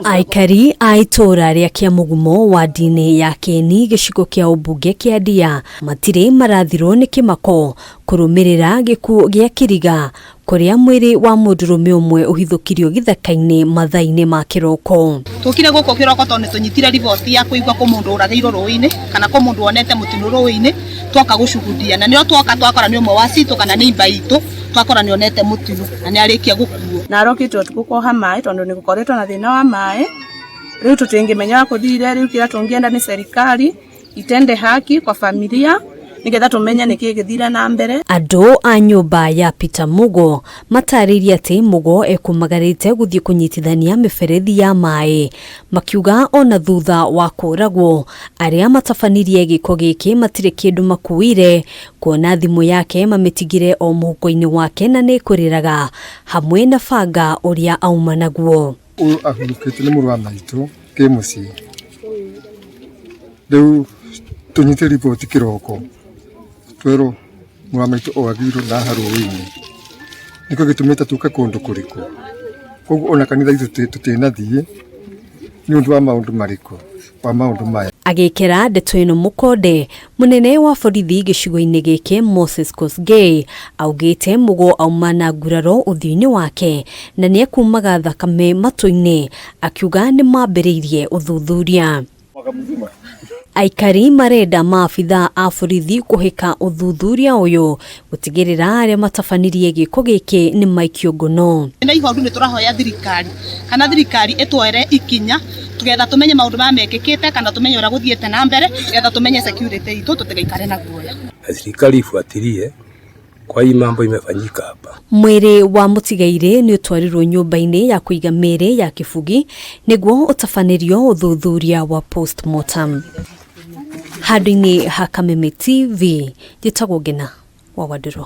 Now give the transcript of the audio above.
Aikari a itũũra rĩa Kĩamũgumo wadi-inĩ ya Kĩeni gĩcigo kĩa ũmbunge kĩa Ndia matirĩ marathirwo nĩ kĩmako kũrũmĩrĩra gĩkuũ gĩa kĩriga kũrĩa mwĩrĩ wa mũndũrũme ũmwe ũhithũkirio gĩthaka-inĩ mathaa-inĩ ma kĩroko. Tũkire gũkũ kĩroko tondũ nĩtũnyitire riboti ya kũigua kũ mũndũ ũragĩirwo rũĩ-inĩ kana kũ mũndũ wonete mũtino rũĩ-inĩ twoka gũcugudia na nĩo twoka twakora nĩ ũmwe wa citũ kana nĩ imba itũ twakora nĩ onete mũtino na nĩ arĩkia gũkuo. Na arokĩte ũtukũ kuoha maĩ tondũ nĩ gũkoretwo na thĩna wa maĩ rĩu tũtingĩmenya wa kũthire rĩu kĩrĩa tũngĩenda nĩ serikali itende haki kwa familia nigetha tumenye nĩkĩ gĩthire na mbere. Andũ a nyũmba ya Peter Mugo matarĩirie atĩ Mugo ekumagarĩte gũthiĩ kũnyitithania mĩberethi ya maĩ, makiuga ona thutha wa kũragwo arĩa matabanirie gĩko gĩkĩ matirĩ kĩndũ makuire, kuona thimũ yake mamĩtigire o mũhuko-inĩ wake na nĩ ĩkũrĩraga hamwe na banga ũrĩa auma naguo. Ũyũ ahurũkĩte nĩ mũrũ wa maitũ kĩmũciĩ. Rĩu tũnyite riboti kĩroko twerwo mũrũ wa maitũ oragĩirwo na haha rũĩ-inĩ. Nĩkĩo gĩtũmĩte tũke kũndũ kũrĩkũ. Koguo ona kanitha itũ tũtinathiĩ nĩ ũndũ wa maũndũ marĩkũ? Wa maũndũ maya. Agĩkĩra ndeto ĩno mũkonde, mũnene wa borithi gĩcigo-inĩ gĩkĩ Moses Kosgei augĩte Mugo auma na nguraro ũthiũ-inĩ wake na nĩekumaga thakame matũ-inĩ, akiuga nĩmambĩrĩirie ũthuthuria. Aikari marenda maabithaa a borithi kũhĩka ũthuthuria ũyũ gũtigĩrĩra arĩa matabanirie gĩko gĩkĩ nĩ maikio ngono. Na ihoru nĩ tũrahoya thirikari kana thirikari ĩtwere ikinya tugetha tumenye maũndũ maya mekĩkĩte kana tumenye ũrĩa gũthiĩte na mbere getha tumenye security itũ tũtigaikare na guoya. Na serikali ifuatilie kwa hii mambo imefanyika hapa. Mwĩrĩ wa mũtigairĩ nĩ ũtwarirwo nyũmba-inĩ ya kũiga mĩĩrĩ ya Kĩbugi nĩguo ũtabanĩrio ũthuthuria wa postmortem. Handũ-inĩ ha Kameme TV, njĩtagwo Ngena wa Wandũrũ.